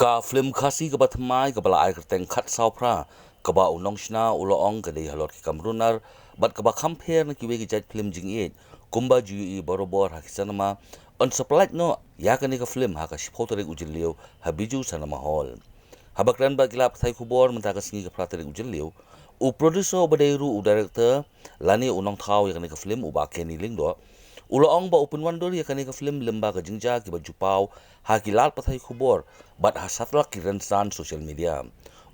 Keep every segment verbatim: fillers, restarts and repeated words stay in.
Ka film Khasi kaba thymmai kaba la ai kyrteng Khatsaw Phra, kaba u nongshna u la ong ka dei halor ki kam runar bad kaba kham pher na kiwei ki jait film jingïeit, kumba ju ïohi barobor ha ki cinema, yn sa pyllait noh ïa kane ka film ha ka shiphew tarik u Jylliew ha Bijou Cinema Hall. Haba kren bad ki lad pathai khubor mynta ka sngi ka phra tarik u Jylliew, u producer uba dei ruh u director lane u nongthaw ïa kane ka film, u Bah Kenny Lyngdoh, u la ong ba u pynwandur ïa kane ka film lyngba ka jingjia kiba ju paw ha ki lad pathai khubor bad ha satlak ki rynsan social media.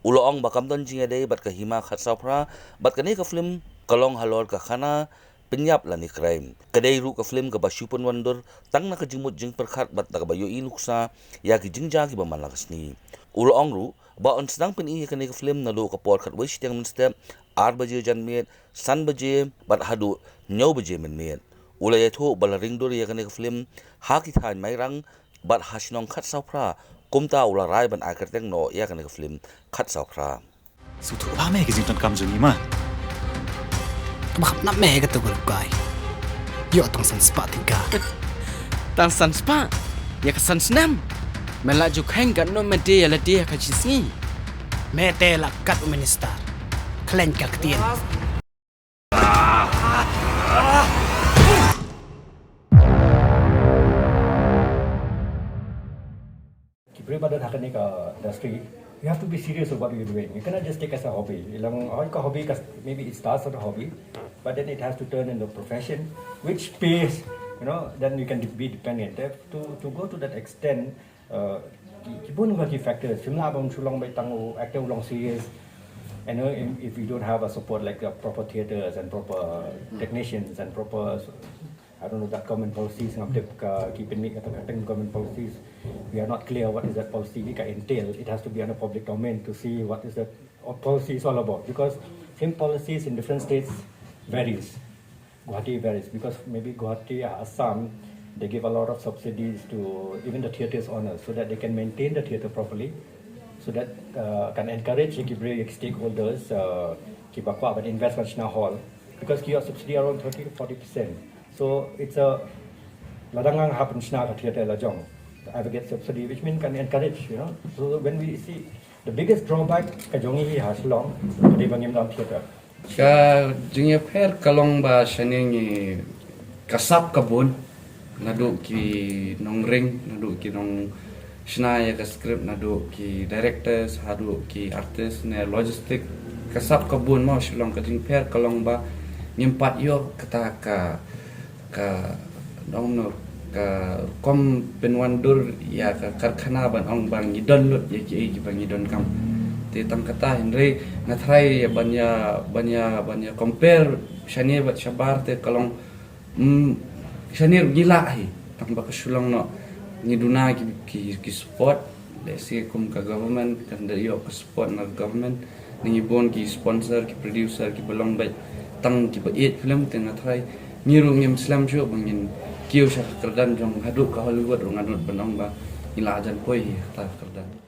U la ong ba kam don jingïadei bad ka hima Khatsaw Phra bad kane ka film ka long halor ka khana pynïap lane crime. Ka dei ruh ka film kaba shu pynwandur tang na ka jingmut jingpyrkhat bad na kaba ïohi nuksa ïa ki jingjia kiba man la ka sngi. U la ong ruh ba yn sdang pyni ïa kane ka film naduh ka por khatwei shiteng mynstep, ar baje janmiet, san baje bad haduh hynñiew baje mynmiet. U la ïathuh ba la ringdur ïa kane ka film ha ki thaiñ Mairang bad ha shnong Khatsaw Phra, kumta u la rai ban ai kyrteng noh ïa kane ka film Khatsaw Phra. Sngewthuh bha me ka jingdonkam jong ngi ma. Tang ba kham nap me ïa kato ka rukai. Ïoh tang san spah tyngka. Tang san spah ïa ka san snem. Me la ju kheiñ katno me die ïa lade ha ka shisngi. Me te la kat u minister. Khlaiñ ka ktien. Ki briew ba don ha kane ka industry, you have to be serious about what you're doing. You cannot just take as a hobby. Ilang hoi ka hobby ka, maybe it starts as a hobby, but then it has to turn into a profession which pays, you know, then you can be dependent. They have to, to go to that extent, uh, ki, ki bun ki factors. Shim lah ban shu long ba tang u actor u long serious. And, uh, if, if we don't have a support like the proper theaters and proper technicians and proper, I don't know, that government policies, ngam tip ka ki pynmih kata ka term government policies. We are not clear what is that policy ka entail. It has to be under public domain to see what is that policy is all about. Because film policies in different states varies. Guwahati varies because maybe Guwahati, Assam, they give a lot of subsidies to even the theatres owners so that they can maintain the theatre properly, so that, uh, can encourage ki briew, ki stakeholders, uh, kiba kwah ban invest ban shna hall, because ki ïoh subsidy around thirty to forty percent. So it's a, lada nga hap ban shna ka theatre la jong, I will get subsidy, which means can encourage, you know. So when we see the biggest drawback ka jong ngi ha Shillong, ka dei ba ngim don theatre. Ka jingïapher ka long ba shane ngi ka sap ka bun, naduh ki nongring, naduh ki nongshna ïa ka script, naduh ki directors, haduh ki artist ne logistic. Ka sap ka bun mo Shillong, ka jingpher ka long ba ngim pat ïoh kata ka ka dong no ka rukom pynwandur ïa ka karkhana ban ong ba ngi don lut ïa kiei kiba ngi donkam. Te tang kata hynrei nga tharai ban ïa, ban ïa, ban ïa compare shane bad shabar te ka long, mm, shane ruh ngi lah hi, tang ba ka shu long noh ngi duna ki, ki, ki support. Lehse kum ka government kan da ïoh ka support na ka government. Ngi bun ki sponsor, ki producer, kiba long bad tang kiba ïeit film, te nga tharai ngi ruh ngim slem shuh ba ngin kiew sha ka kyrdan jong haduh ka Hollywood ruh nga nud ban ong ba ngi la jan poi hi ha kata ka kyrdan.